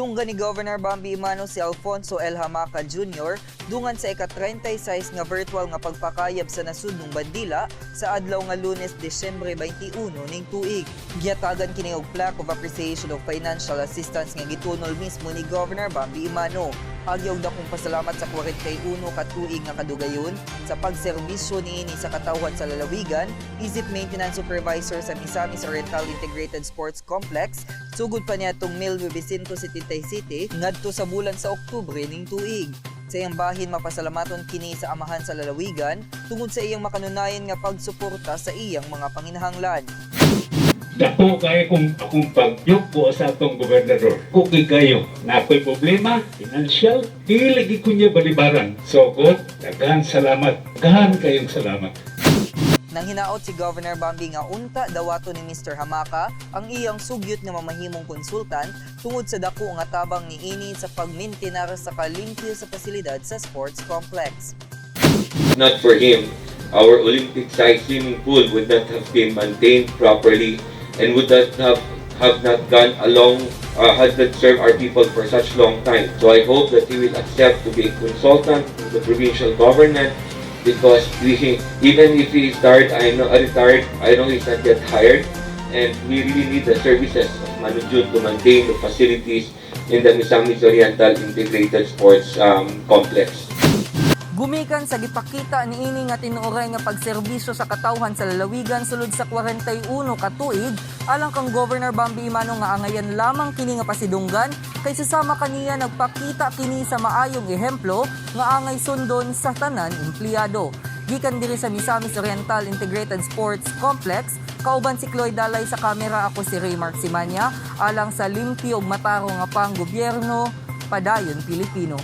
Gipasidunggan ni Governor Bambi Emano si Alfonso L. Hamaca Jr. dungan sa ika-36 nga virtual nga pagpakayab sa nasudnong bandila sa adlaw nga Lunes, Disyembre 21 ning tuig. Gihatagan kini og plaque of appreciation of financial assistance nga gitunol mismo ni Governor Bambi Emano. Agi og dakong pasalamat sa 41 ka tuig nga kadugayon sa pagserbisyo niini sa katawhan sa lalawigan, isip maintenance supervisor sa Misamis Oriental Integrated Sports Complex, sugod pa niya itong 1977 ngadto sa bulan sa Oktubre ning tuig. Sa iyang bahin, mapasalamaton kini sa amahan sa lalawigan tungod sa iyang makanunayan nga pagsuporta sa iyang mga panginahanglan. Dako kayo kung akong pagyuko sa atong gobernador. Kung kayo na ako'y problema, financial, dili ko niya balibaran. So, God, daghan salamat. Daghan kayong salamat. Nang hinaot si Governor Bambi nga unta dawato ni Mr. Hamaca ang iyang sugyot nga mamahimong konsultant tungod sa dako nga tabang niini sa pagmintinar sa kalimpyo sa pasilidad sa sports complex. Not for him, our Olympic-sized swimming pool would not have been maintained properly and would not have not gone along, had not served our people for such long time. So I hope that he will accept to be a consultant to the provincial government because we, even if he is tired, I know retired, I know he's not yet hired, and we really need the services of Manujun to maintain the facilities in the Misamis Oriental Integrated Sports Complex. Gumikan sa gipakita niini nga tinuoray nga pagserbisyo sa katawhan sa lalawigan sulod sa 41 ka tuig, alang kang Governor Bambi Emano nga angayan lamang kini nga pasidunggan kaysa sama kaniya nagpakita kini sa maayong ehemplo nga angay sundon sa tanan empleyado. Gikan diri sa Misamis Oriental Integrated Sports Complex, kauban si Chloe Dalay sa kamera, ako si Ray Mark Simanya, alang sa limpyo ug matarong nga panggobyerno, padayon, Pilipino.